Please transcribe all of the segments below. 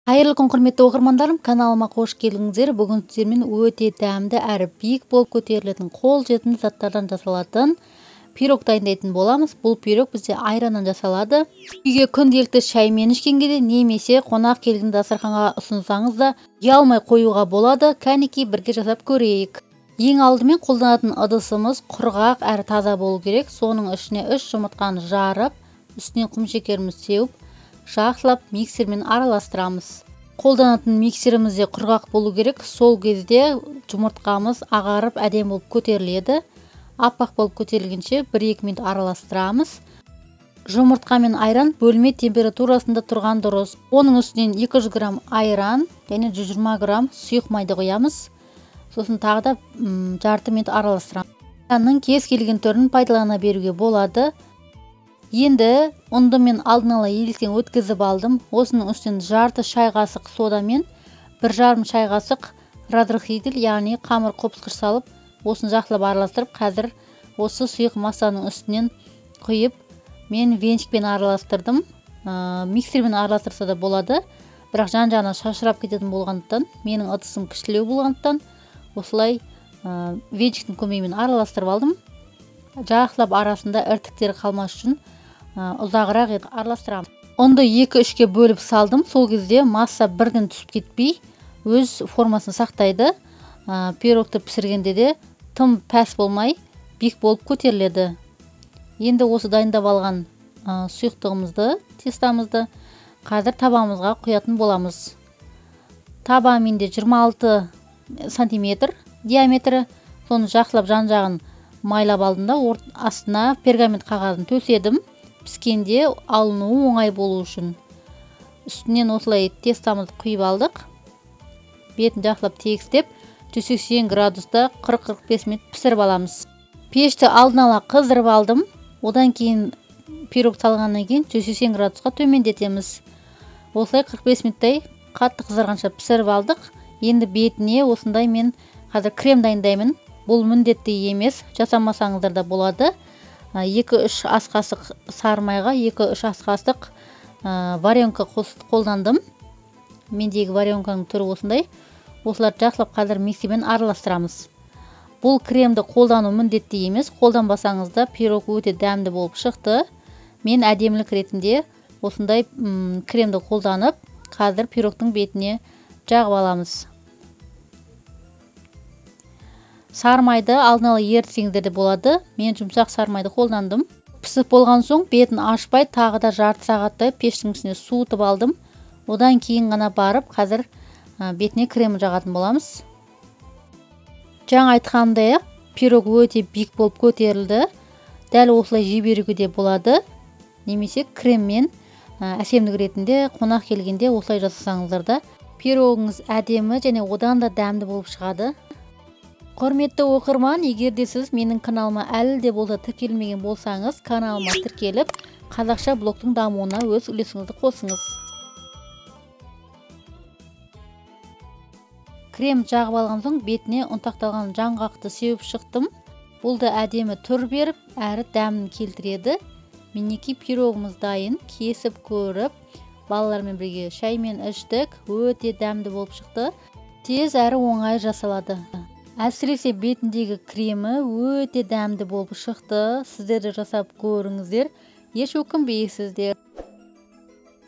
Қайырлы күн, құрметті оқырмандарым, каналыма қош келдіңіздер. Бүгін сіздермен өте дәмді әрі биік болып көтерілетін қолжетімді заттардан жасалатын пирог дайындайтын боламыз. Бұл пирог бізде айраннан жасалады. Үйге күнделікті шаймен ішкенге де, немесе қонақ келген дастарханға ұсынсаңыз да ұялмай қоюға болады. Кәнекей, бірге жасап көрейік. Ең алдымен қолданатын ыдысымыз құрғақ әрі таза болу керек. Соның ішіне 3 жұмыртқаны жарып, үстіне құм шекерімізді сеуіп, жақсылап миксермен араластырамыз. Қолданатын миксеріміз де құрғақ болу керек. Сол кезде жұмыртқамыз ағарып әдемі болып көтеріледі. Аппақ болып көтерілгенше 1-2 минут араластырамыз. Жұмыртқа мен айран бөлме температурасында тұрған дұрыс. Оның үстінен 200 грамм айран және 120 грамм сұйық майды құямыз. Сосын тағы да жарты минут араластырамыз. Айранның кез келген түрін пайдалана беруге болады. Енді ұнды мен алдын ала еліктен өткізіп алдым. Осының үстінен жарты шай қасық сода мен 1,5 шай қасық разрыхлитель, яғни қамыр қопсқыш салып, осыны жақсылап араластырып, қазір осы сұйық массаның үстінен құйып, мен венчикпен араластырдым. Миксермен араластырса да болады, бірақ жан-жағына шашырап кететін болғандықтан, менің ыдысым кішілеу болғандықтан, осылай венчиктің көмегімен араластырып алдым. Жақсылап арасында іртіктер қалмас үшін ұзағырақ араластырамын. Ұнды 2-3-ке бөліп салдым. Сол кезде масса бірден түсіп кетпей, өз формасын сақтайды. Пирогты пісіргенде де тым пәс болмай, биік болып көтеріледі. Енді осы дайындап алған сұйықтығымызды, тестамызды қазір табамызға құятын боламыз. Таба менде 26 сантиметр диаметрі. Соны жақсылап жан-жағын майлап алдым да, астына пергамент қағазын төседім. Піскенде алынуы оңай болу үшін. Үстінен осылай тестамызды құйып алдық. Бетін жақсылап тегістеп, 180 градуста 40-45 минут пісіріп аламыз. Пешті алдын ала қыздырып алдым. Одан кейін пирог салғаннан кейін 180 градусқа төмендетеміз. Осылай 45 минуттай қатты қызарғанша пісіріп алдық. Енді бетіне осындай мен қазір крем дайындаймын. Бұл міндетті емес, жасамасаңыздар да болады. 2-3 ас қасық сары майға, 2-3 ас қасық варенка қолдандым. Мендегі варенканың түрі осындай. Осыларды жақсылап қазір миксермен араластырамыз. Бұл кремді қолдану міндетті емес, қолданбасаңыз да пирог өте дәмді болып шықты. Мен әдемілік ретінде осындай кремді қолданып, қазір пирогтың бетіне жағып аламыз. Сары майды алдын ала ерітсеңіздер де болады. Мен жұмсақ сары майды қолдандым. Пісіп болған соң бетін ашпай тағы да жарты сағаттай пештің ішіне суытып алдым. Одан кейін ғана барып қазір бетіне крем жағатын боламыз. Жаңа айтқанымдай-ақ, пирог өте биік болып көтерілді. Дәл осылай жей беруге де болады. Немесе креммен әсемдік ретінде қонақ келгенде осылай жасасаңыздар да пирогыңыз әдемі және одан да дәмді болып шығады. Құрметті оқырман, егер де сіз менің каналыма әлі де болса тіркелмеген болсаңыз, каналыма тіркеліп, қазақша блогтың дамуына өз үлесіңізді қосыңыз. Крем жағып алған соң бетіне ұнтақталған жаңғақты сеуіп шықтым. Бұл да әдемі түр беріп, әрі дәмін келтіреді. Мінекей пирогымыз дайын. Кесіп көріп, балалармен бірге шаймен іштік. Өте дәмді болып шықты. Тез әрі оңай жасалады. Әсіресе бетіндегі кремі өте дәмді болып шықты. Сіздер де жасап көріңіздер, еш өкінбейсіздер.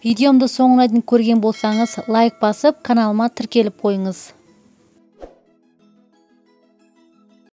Видеомды соңына дейін көрген болсаңыз, лайк басып, каналыма тіркеліп қойыңыз.